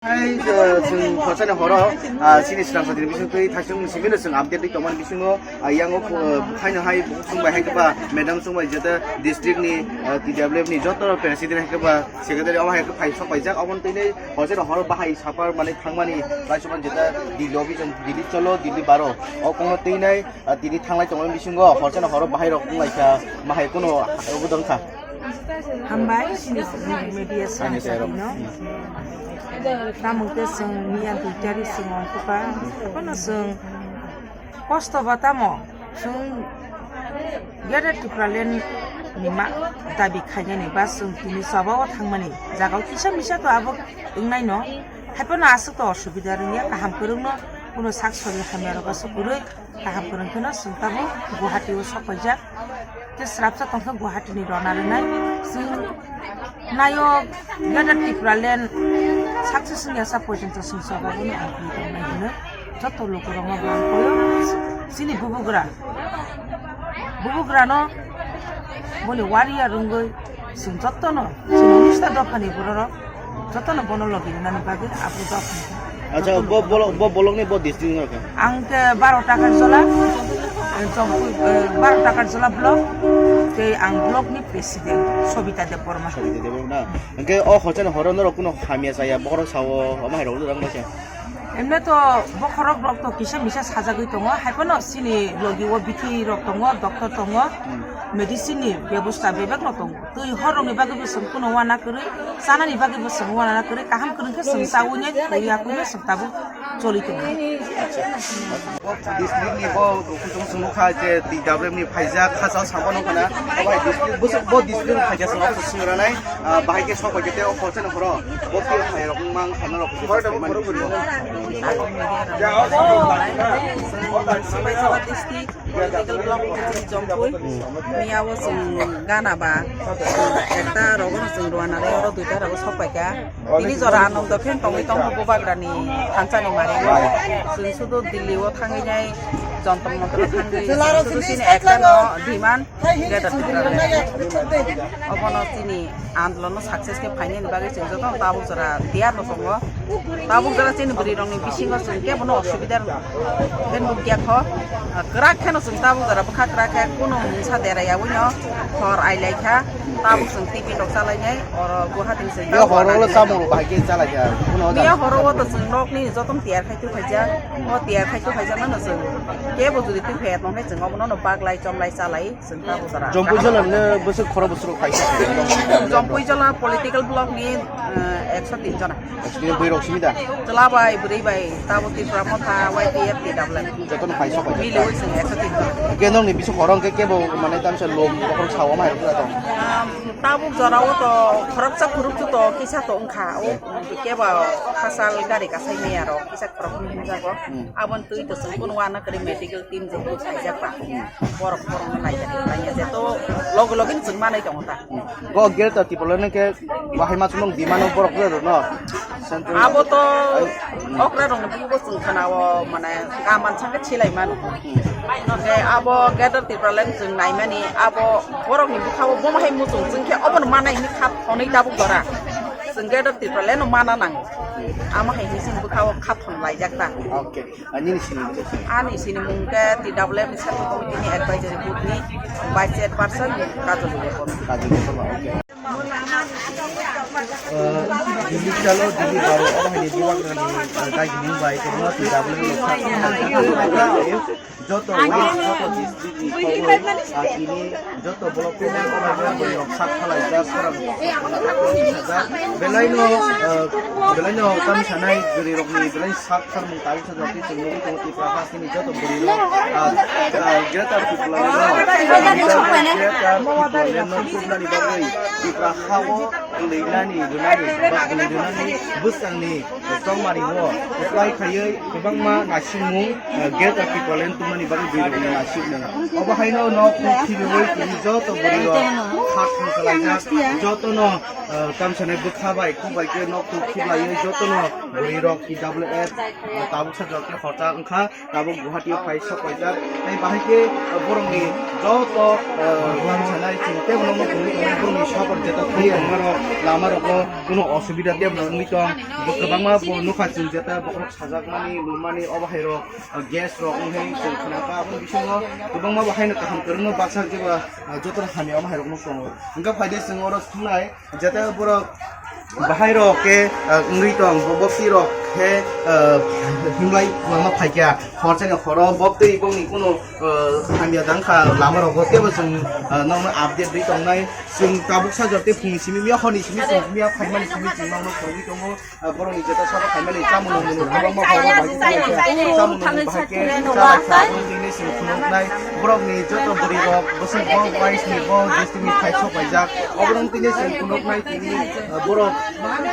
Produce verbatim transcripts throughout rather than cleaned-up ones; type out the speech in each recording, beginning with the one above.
Hai, eh, chwng khoroksa ni horo, ah, chini swrang satini bising twi thaisung simi no chwng update twi tongmani bisingo, ah, yango, eh, bukhai no hai bukhuk chwng bai hai khe ba madam chwng bai jeta district ni, eh, T W F ni joto president hai khe ba secretary omo hai khe phai sok paijak, omo twi nai khoroksa ni horo bahai sapa mani thangmani laisuk mani jeta Delhi office, Delhi cholo, Delhi baro. O kongno twi nai, ah, tini thanglai tongmani bisingo khoroksa ni horo bahai rok wng lai kha, mahai kuno obo dong kha. Hambai, chini media srang satino. Tamo khe chwng miya dui tarik chwng ongkha, haphano chwng kosto ba tamo, chwng Greater Tipraland ni ma dabi khainani ba chwng tini choba o thangmani jaga o kisa misa to abo wngnaino, haphano aswk to osubida rwngya, kaham kwrwngno kuno sak sori hamya rok aswk kwrwi. Kaham kwrwng kheno chwng tabuk Guwahati o sok paijak. Tei srapsa tongkha Guwahati ni rwna rwnai. Chwng naio Greater Tipraland success wngya sa porjonto chwng choba bono ang khlai tongnai hwnwi joto lukurokno bo ang koyo. Chini bubugra, bubugrano boni warrior wngwi chwng jotono chini unis ta dophani bororok jotono bono logi rwnani bagwi abo dophani. Acha, bo bolok, bo bolok ni bo district ni kha? Ang khe baro Takarjola, eh, Jongpui, eh, baro Takarjola block, tei ang block ni president Sobita Debbarma. Sobita Debbarma na? Hwnkhe o hochani horo norok kuno hamya chaya, bokhorok sao, omo hai rok rang bacha? Emne to bokhorok rok to kisa misa sajagwi tongo, haiphano chini logi o bithi rok tongo, doctor tongo, Hmm. medicine ni bebosta bebak no tongo. Twi hor rokni bagwi bo chwng kuno uana kwrwi, chanani bagwi bo chwng uana kwrwi, kaham kwrwng khe chwng chaui nai, twi yakui nai chwng tabuk choli tongo. District ni bo kutung chwng nukha je T W F ni phaijak, kha chao sambo nukha na, bo district, bo district phaijak chwng office sing ranai, ah, bahai khe sok bai khe tei o khoroksa ni horo bo twi phai rok mang khana rok. District. Political block ni chini Jongpui. Miya o chwng gana ba ekta rogo no chwng rwna le oro duita rogo sok pai kha. Tini jora anong dokhen tongwi tongkha Bubagra ni thansa ni mari o. Chwng sudu Delhi o thangwi nai Jantar Mantar o thangwi chwng sudu chini ekta no demand Greater Tipraland. Obono chini andolon no success khe phainani bagwi chwng joto tabuk jora tiyar bo tongo. Tabuk jora chini bwrwi rokni bisingo chwng kebo no osubida khe nukya kho. Kwrak kheno chwng tabuk jora bwkha kwrak khe kunu mungsa dera yaui no hor ailai kha. Tabuk chwng tiffin rok chalainai oro Guwahati ni chwng Yo tabuk horo ulo chalainai. Chamung rok bahai khe chalaikha. Kuno Miya jang. Horo o to chwng nokni jotono tiyar khai tu khaijak. O tiyar khai tu khaijak no chwng kebo jodi tu phet nong khe chwng obono no baglai chomlai chalai. Jompuijala ni bwswk khoro bwswk rok kaisa. Jompuijala political block ni, eh, ekso tin jona. Ekso tin bwrwi rok simi da? Chwla bai, bwrwi bai, tabuk Tripura Motha, Y P F, T W F. Jotono kaisa bai. Miliwi chwng ekso tin jona. Hwnkhe nokni bising khoro hwnkhe kebo mane tamsa lom bokhorok sao ma hai rok tong? Um, tabuk jora o to khoroksa khurupsu to kisa to wngkha. O kebo hasal gari kasai maya rok kisa khorok hwnjago. Hmm. Aboni twi to chwng kunu uana kwrwi medical team je khaijak ba. Borok borok no naijak naiya je to loge loge ni chwng manai tongo ta. Go Greater Tipraland no khe bahai ma chwng demand o borok le no. Central Abo to okra rok ni bo chwng khana o mane kaman saka chilai mano. Khe abo Greater Tipraland chwng naimani abo borok ni bwkha o bomo hai muchung chwng khe obo no manai hini kha thonwi tabuk jora. Chwng Greater Tipraland no mana nang. Amo hai hini chini bwkha o kha thon laijak ta. Okay. Ani ni sini. Ani sini mung khe T W F ni Central Committee ni Advisory Board ni Vice Chairperson Kajol Debbarma. Kajol Debbarma, okay. Eh, Delhi chalo, Delhi baro, obo hai ni bubagra ni, eh, dai himung bai, kwbangma T W F ni joto, joto district ni khobor, ah, tini joto block ni rok sak khalai jak, khorang belai no, eh, belai no tamo sanai, jori rok ni belai sak Sarmung tari sa jati chwng nugwi tongo Tripura hasteni joto bwrwi rok, ah, ah, Greater Tipraland no, Greater Tipraland no tubnani bagwi Tripura ha-o kwlwinani, rwnani, ba kwlwi rwnani bwskanni tongmani o apply khaiwi kwbangma naisingmung, ah, Greater Tipraland tubnani bagwi bwrwi rokni naisingmung. Obo haino nok khuk khibiwi tini joto bwrwi rok kha thang kwlaijak, jotono Ah, tamsanai bwkha bai, kuk bai khe nok tuk khiblaiwi jotono bwrwi rok T W F, ah, tabuk sajak khe horta wngkha, tabuk Guwahati o phai sok paijak. Tei bahai khe, ah, borokni joto, ah, tamsanai chwng tei bono wngwi tongwi tongnai, borokni support jeta thwi tongmarok, lamarokno kuno osubida tei bono wngwi tong. Bo kwbangma bo nukha chwng jeta bokhorok sajakmani, nukmani, obo hai rok, ah, gas rok wngwi chwng khna kha. Aboni bisingo kwbangma bo haino kaham kwrwngno baksa jeba, ah, jotono hamya omo hai rokno tongo. Hwnkhe phaide chwng oro thungnai. Jeta borok bahai rok khe, ah, wngwi tong, bo bopti rok khe, ah, himlai mama phaikha. Hor chani horo bopti bongni kuno, ah, hamya dangkha lama rogo tebo chwng, ah, nokno update rwi tongnai. Chwng tabuk sajak tei phungni simi miya horni simi chwng miya phaimani simi chwng nokno phunugwi tongo. Ah, borokni jeta sabo khaimani chamung nungmung kwbangma borok bai khe chamung nungmung bahai khe chalai kha. Aboni tini chwng phunuknai borokni joto bwrwi rok bwswk bo wise ni bo district ni thai sok paijak. Oborok tini chwng phunuknai tini, ah, borok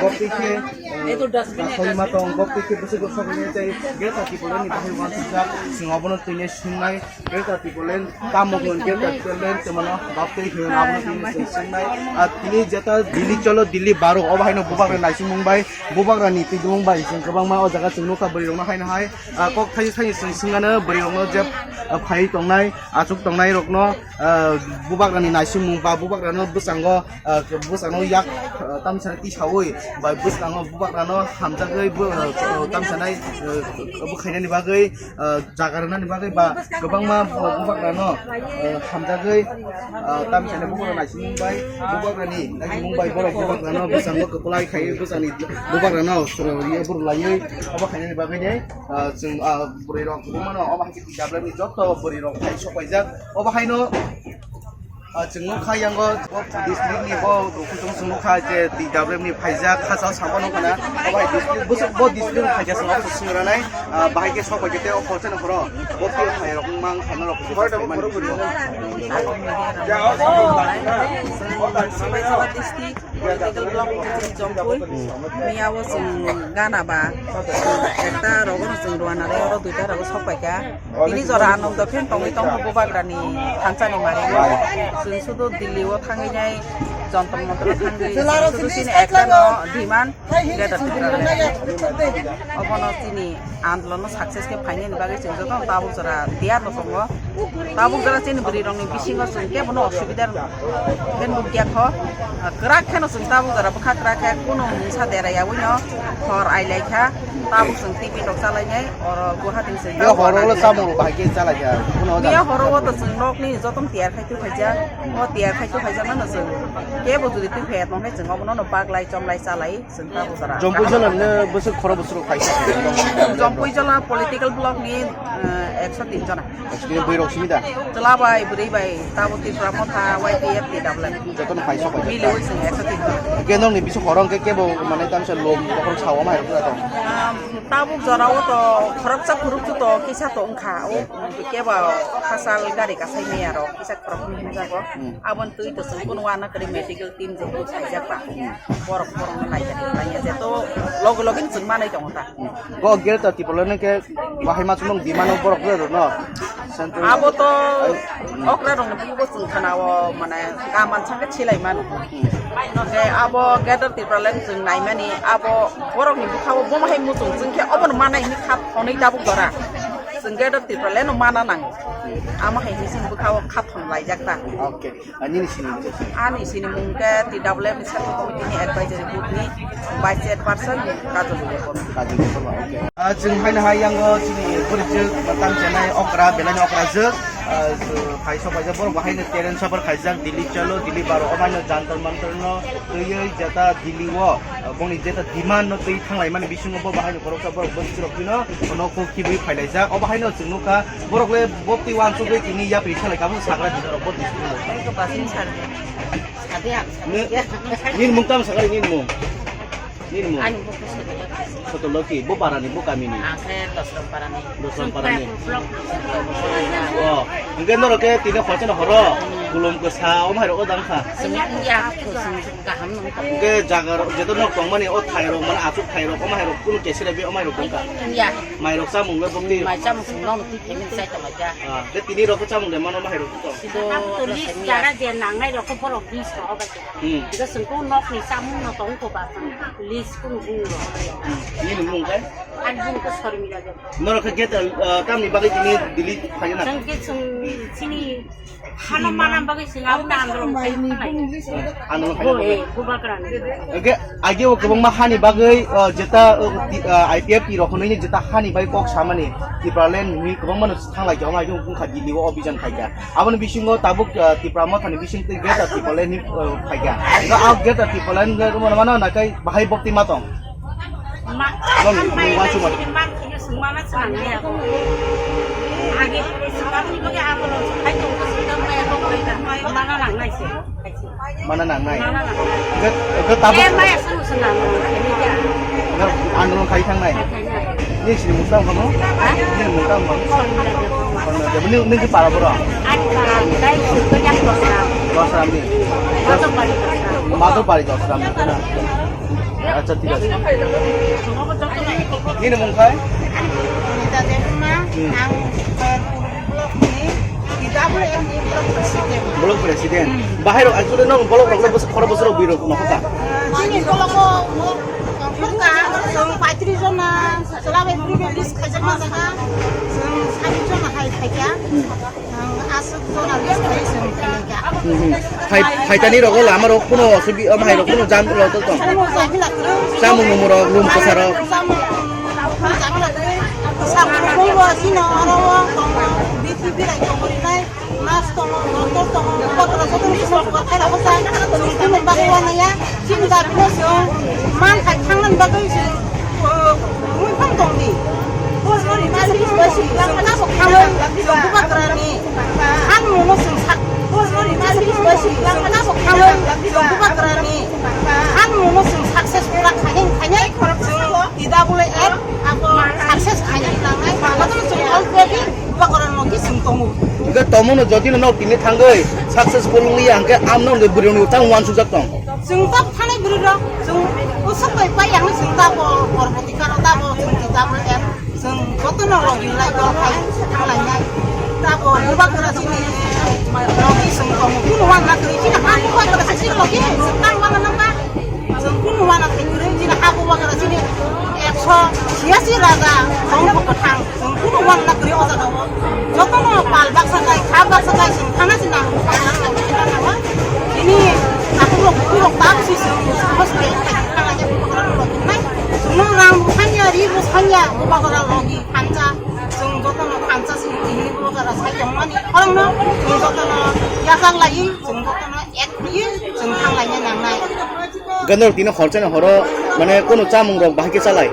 bopti khe, ah, kasolima tong bopti khe bwswk rok sok paijak tei Greater Tipraland ni bahai uansukjak chwng obono tini swngnai. Greater Tipraland, tamo hwn Greater Tipraland, tei mano baptwi hwn abono tini chwng swngnai. Ah, tini jeta Delhi cholo, Delhi baro, obo haino bubagra naisingmung bai, bubagra ni twidumung bai chwng kwbangma o jaga chwng nukha bwrwi rokno haino hai, ah, kok thaisa thaisa chwng swngano bwrwi rokno je, ah, phai tongnai, achuk tongnai rokno, ah, bubagra ni naisingmung ba bubagra no bwskango ah, bwskango yak, ah, tamsa tisaui bai bwskango bubagrano hamjagwi bo, ah, tamsanai, ah, bwkhainani bagwi, ah, jaga rwnani bagwi ba kwbangma bu-, bubagrano, ah, hamjagwi, ah, tamsanai bubagra naisingmung bai bubagrani naisingmung bai borok bubagrano bwskango kwplai khaiwi bwsani bubagrano soro rwlaiwi obo khainani bagwi de, ah, chwng, ah, bwrwi rok kwbangmano obo hai khe T W F ni joto bwrwi rok hai sok paijak obo haino. Ah, chwng nukha yango bo district ni bo kutung chwng nukha je T W F ni phaijak khasa sabo nukha na obo hai district bwswk bo district phaijak chwng obo swng ranai, ah, bahai khe sok bai khe tei o khoroksa ni horo bo tei phairok mang khaina rok khe District. Political block office ni Jompui. Miya o chwng gana ba ekta rogo no chwng rwna re oro duita rogo sok pai kha. Tini jora anong dokhen tongwi tongkha bubagrani thansa ni mari. Chwng sudu Delhi o thangwi nai jontor montor o thangwi sudu chini ekta no demand Greater Tipraland. Obono chini andolon no success khe phainani bagwi chwng joto tabuk jora tiyar no tongo. Tabuk jora chini bwrwi rokni bisingo chwng kebo no osubida khe nukya kho. Kwrak kheno chwng tabuk jora bwkha kwrak khe kunu mungsa dera yaui no hor ailai kha. Tabuk chwng T V rok chalainai oro Guwahati chwng Miya tabuk horo ulo jora chamung rok bahai khe chalai kha. Kuno Miya horo o to chwng nokni jotom tiyar khai tu khaijak. O tiyar khai tu khaijak no chwng kebo jodi tu phayat mangkhe chwng obono no baglai chomlai chalai. Jompui jola no bwswk khoro bwswk rok paisa. Jompui jola political block ni, eh, ekso tin jona. Actually, bwrwi rok simi da? Chwla bai, bwrwi bai, tabuk Tipra Motha, Y P F, T W F. Joto no paisa bai. Mili wi chwng ekso tin jona. Ke nong ni bisu khoro ke kebo mane tamsa lom bokhorok sao ma hai rok tong. Um, tabuk jora o to khoroksa khuruk to kisa to wngkha. O kebo khasal gari kasai meya rok kisa khorok wngkha jago. Hmm. Abon twi to chwng kun wana kari medical team je khaijak ba. Hmm. Borok borok no naijak, naijak je to loge loge chwng manai tongo ta. Bo Greater Tipraland khe bahai ma chumung demand o borok rw rw no. Central. Abo to okra rok ni bugo chwng khana o mane kaman sangkhe silai mano. Nokhe abo Greater Tipraland chwng naimani abo borok ni bwkha o bomo hai muchung chwng khe obo no manai hwnwi kha thonwi tabuk dora. Chwng Greater Tipraland no mana nango. Amo hai hwnwi chwng bwkha o kha thon laijak ta. Okay. Ani ni sini. Ani sini mung khe T W F ni Central Committee ni Advisory Board ni Vice Chairperson Kajol Debbarma. Kajol Debbarma, okay. Ah, chwng haino hai yango chini bwrwi jwk, tam chenai okra, belai ni okra jwk. Ah, phai sok phaijak borok bo haino terrain sabar khaijak, Delhi chalo, Delhi baro, omaino jantar mantar no twiwi jeta Delhi o, ah, bongni jeta demand no twi thanglai mani bisingo bo bahai ni borok sa borok bwrwi rok phino, ono kok kibui phailaijak. Obo haino chwng nukha, borok le bopti wansugwi tini yapri salai kha, sagra di norok bo display. Ai ko pasin sar. Sade ang. Ne, nini mung tamo sakha, nini mung? Nini mung? Ani mung ko sade. Kotoloki, bo parani, bo kamini? Ang khe Dosram parani. Dosram parani. Block. O, hingke norok khe tini khoroksa ni horo, kulum kwsa, omo hai rok o dang kha. Sing ya, sing kaham nung. Hingke jaga rok, jeto nok tongmani, o thai rok, mane achuk thai rok, omo hai rok, kunu kesire be omo hai rok dang kha. Ya. Mai rok chamung le bokti. Mai chamung sung nong ti kimi sai tong ja. Ah, de tini rok chamung de mano omo hai rok tong. Sido. List jaga je nangnai rok ko borok list ko obai. Hmm. Hingke sung kung nok ni chamung no tong ko ba. List kunu bung rok. Hmm. Nini mung khe? Ani bung khe Sormila Debbarma. Norok khe gate, uh, tamni bagwi tini Delhi phaina? Chwng khe chwng chini hano mana bagwi chwng abo andolon khai khanai. Andolon khai. Bo, eh, Bubagra ni. Hingke age o kwbangma hani bagwi, uh, jeta, uh, ti-, uh, I P F T rok hwnwi jeta hani bai kok samani Tipraland ni kwbangma no thanglai kha, omo hai khe wngkha Delhi o obijan khai kha. Aboni bisingo tabuk, uh, Tipra Motha ni bising twi Greater Tipraland ni, uh, phaikha. No, ah, Greater Tipraland ni mano mano nakai bahai bokti ma tong. Ma, Nong, nong wansuk ma. Man, kini sung mana sung ya ko. Agi sung mana ni bagi apa lo? Hai tong ko sung mana ko, mana lang nai se. Mana nangnai? Mana nangnai. Hwnkhe, hwnkhe tabuk. Eh, maya sanu sanu nangnai, ini dia. Hwnkhe andolon khai thangnai. Khai thangnai. Nini sini mungsa wngkha mo? Ha? Nini mungsa wngkha mo? Sormila Debbarma. Sormila Debbarma. Nini, nini para boro? Ani para, dai, sini yang Dosram. Dosram ni? Madhobari Dosram. Madhobari Dosram ni, na? Acha, thik ase. Nini mung khai? Nita Debbarma, hmm. Ang, eh, Block ni, kita boleh yang di block president. Block president. Hmm. Bahai rok actually nong block rok le bwswk khoro bwswk rok birok nokho ta. Ah, chini block o, block ka, chwng paitris jona, chwla bai bwrwi bai list khaijak ma jaga, chwng sait jona hai khaikha. Ang aswk jona list khai chwng khaikha. Hmm. Hai, hai tani rok o lama rok kuno asubi, am hai rok kuno jam rok tong. Kuno jam la kwrwng. Chamung mumung rok, room kwsa rok. Chamung, chamung jam la kwrwng. Sakhumu bo sino oro o tongo, B T P bai tongo rinai. Mas tongo, motor tongo, motor tongo, motor tongo, motor tongo, motor tongo, motor tongo, chini bagwi wanaya, chini dabi no chwng man khai thangna bagwi chwng, uh, mui phang tong di. Chwng tamo khaui, chwng bubagrani, han mungno chwng sak, chwng tamo khaui, chwng bubagrani, han mungno chwng success pura khainai, khainai, chwng T W F abo success khainai nangnai, abo chwng already Bubagrano khe chwng tongo. Hwnkhe tongmungno jodi no nok tini thangwi successful wngya hwnkhe amno hwnkhe bwrwirok tamo uansukjak tong. Chwng ta thanai bwrwirok, chwng usuk bai pai yang chwng ta bo porboti karo ta bo chwng ta bo em chwng jotono logi lai dol khai thanglainai. Ta bo Bubagra chini logi chwng tongo. Kunu uanna kwrwi chini ha Bubagra chini logi chwng tang uanna nangma. Chwng kunu uanna thai kwrwi chini ha Bubagra chini ekso chhiyasi raja tong bo kwthang. Chwng kunu uanna kwrwi o jaga o. Jotono pal baksa khai, kha baksa khai, chwng thangna se nango, thangna se nango. Tini takhuk rok, bukhuk rok, ta bwswi chwng, chwngno sai, sai, thangna se bukhuk rok rok nai. Chwngno rang bwsanya, ri bwsanya, bubagra logi, khansa. Chwng jotono khansa se tini bubagra sai tongmani. Khorokno chwng jotono yachak lai, chwng jotono ek ri, chwng thang laina nangnai. Gandor tini hor chani horo, mane, kunu chamung rok bahai khe chalai?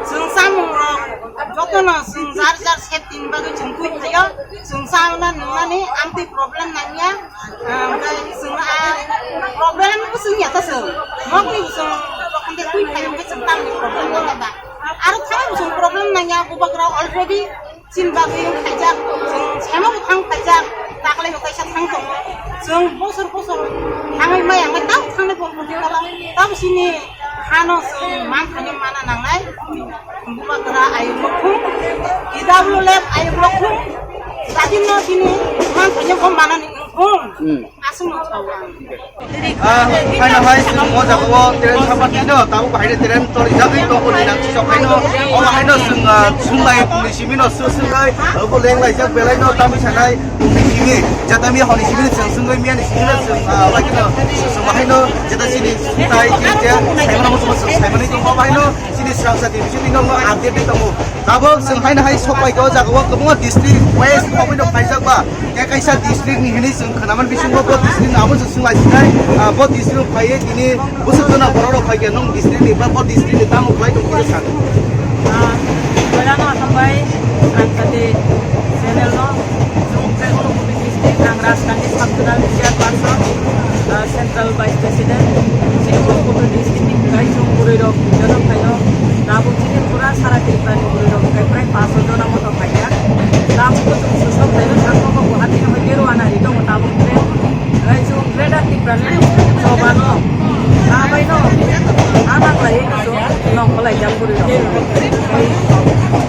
Chwng chamung rok jotono chwng jar jar sep tini bagwi chwng twi phaio, chwng chana nwngnani amtwi problem nangya, ah, omohai chwng, ah, problem bo chwng ya ta chwng, nokni bo chwng jokhon de twi phaio hwnkhe chwng tamni problem nangya ba, aro thani bo chwng problem nangya, bubagra already chini bagwi wng khaijak, chwng semo bo thang khaijak, taklai bo kaisa thang tongo, chwng bosor bosor thangwi maya wngkhe tamo thangnai bo tamo chini hano chwng man thangwi mana nangnai. Bubagra ayuk mukhung, T W F ayuk mukhung, jadino chini man thangwi bo manani mukhung. Hmm. Aswkno sao ang. Ah, haino hai chwng o jaga o train sampha tino, tabuk bahai train choli jagwi tongo ni nang sijak haino, omo haino chwng, ah, chwng lai ni simi no sw swngai, obo leng laijak belai no tamni sanai, uni simi, jatami honi simi chwng sungwi miya ni simi no chwng, ah, bai kino chwng haino jeta chini tai chini te, saimano mo chwng saimani tongo haino. Chini srangsa division ni nokno update ri tongo. Tabuk chwng haino hai sok pai kha o jaga o kwbangma district wise khobwi no khaijak ba. Tei kaisa district ni hinwi chwng khwnaman bisingo bo district ni abo chwng swng lai sinai. Ah, bo district rok phaiwi tini bwswk jona borok rok phai khe nong district ni ba bo district ni tamo khlai tong khe sa. Ah, belano hambai srangsa di channel no chwng khe uno district ang Rajkandi Sabzonal ni chairperson, ah, central vice president, chini Unakoti district ni kwrwi chwng bwrwi rok joto phaio. Tabuk chini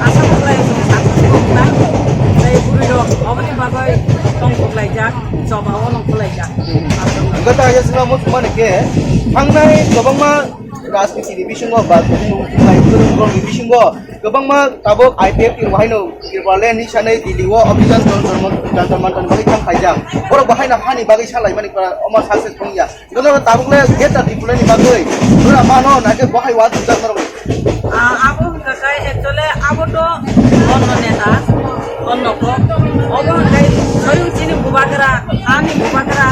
Asam kwlai chwng sakhugo wngnai. Tei bwrwirok oboni bagwi tong kwplaijak, chobao nong kwlaijak. Hwnkhe ta ayang chwngno muchungmani khe, thangnai kwbangma rajniti ni bisingo ba tongmung tongmai kwrwng rokni bisingo kwbangma tabuk I P F T ni haino Tipraland ni sanai Delhi o Abhijan Jantar Mantar bagwi thang khaijak. Borok bo haino hani bagwi salaimani omo success wngya. Joto tabuk le gate ta Tipraland ni bagwi. Bura mano na ke bahai wa dujak norok. Ah, abo hwnkha khe actually abo to onno neta, onno kok. Obo hwnkhe soyung chini bubagra, ani bubagra,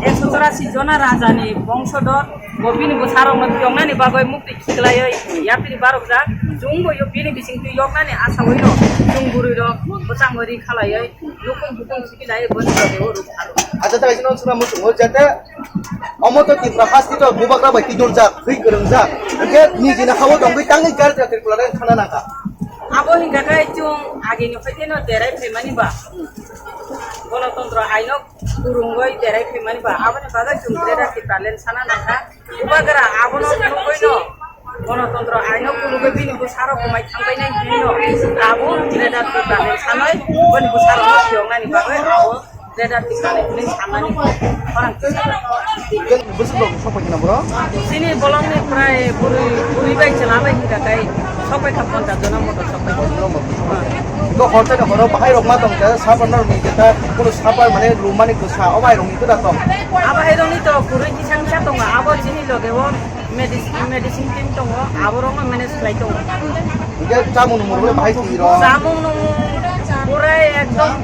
ekso chorasi jona rajani bongso dor, bo bini bwsarokno yoknani bagwi mukti khiklaiwi yapri barokjak. Chwngbo yo bini bisingtwi yoknani asawino chwng bwrwirok bwsangwi ri khalaiwi nukung bukung khiklaiwi boni bagwi o ruk pharo. Acha ta isino suna muchungo jate omo to Tipra hasti to bubagra bai tidoljak, thwi kwrwngjak. Hwnkhe nijini hao tongwi tangwi garja Tipraland thana nangkha. Abo hwnkha khe chwng agini phaiteno derai phaimani ba. Gonotontro aino kwrwngwi derai phaimani ba. Aboni bagwi chwng Greater Tipraland sana nangkha. Bubagra abono nukgwino gonotontro aino kulugwi bini bwsarok kwmai thangbainai hwnwino abo Greater Tipraland sanwi boni bwsarokno phiyoknani bagwi abo Greater Tipraland hwnwi sanani khorang kisa. Bwswk rok sokphaikha na bro? Chini bolongni prai bwrwi, bwrwi bai chwla bai hwnkha khe sokphaikha ponchas jona moto sokphaikha. Iko horta ni horo bahai rok ma tongkha, sapa norok ni jeta, kono sapa mane lumani kwsa, o bahai rok ni kwda tong. Abo hai rok ni to kwrwi kisa kisa tongo, abo chini loge o medicine, medicine team tongo, abo rok no manage khlai tongo. Hwnkhe chamung nwngmung rok le bahai twi rok. Chamung nwngmung purai ekdom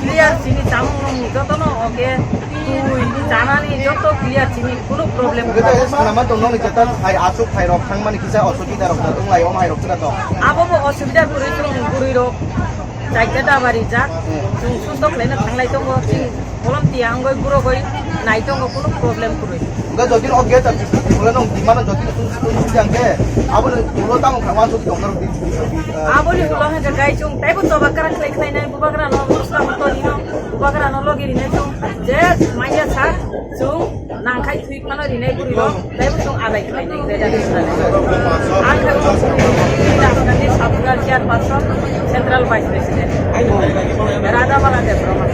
clear chini chamung nwngmung jotono, oke, twi chanani joto clear chini, kunu problem. Hwnkhe to ese sanama tong nokni jeta hai aswk hai rok thangmani kisa osubida rok na tonglai, o hai rok kwda tong. Abo bo osubida kwrwi chwng bwrwi rok chaita daba rijak, chwng susto khlaina thanglai tongo, chwng bolom tiya wngwi borok oi nai tongo, kunu problem kwrwi. Hwnkhe jodi o gate o bolai nong dimano jodi sung sung sung jang khe, aboni ulo tamo kha wansuk tong nang di. Aboni ulo hwnkhe gai chwng taibo choba kwrang khlai khlai nai, bubagra no bwskang to rino, bubagra no logi rinai chwng je manya sa chwng nangkhai thwi phano rinai bwrwi rok, taibo chwng adai khlai nai, beda khlai nai. Ang khe Rajghat ni Sabunga chairperson, Central Vice President. Raja Bala Debbarma.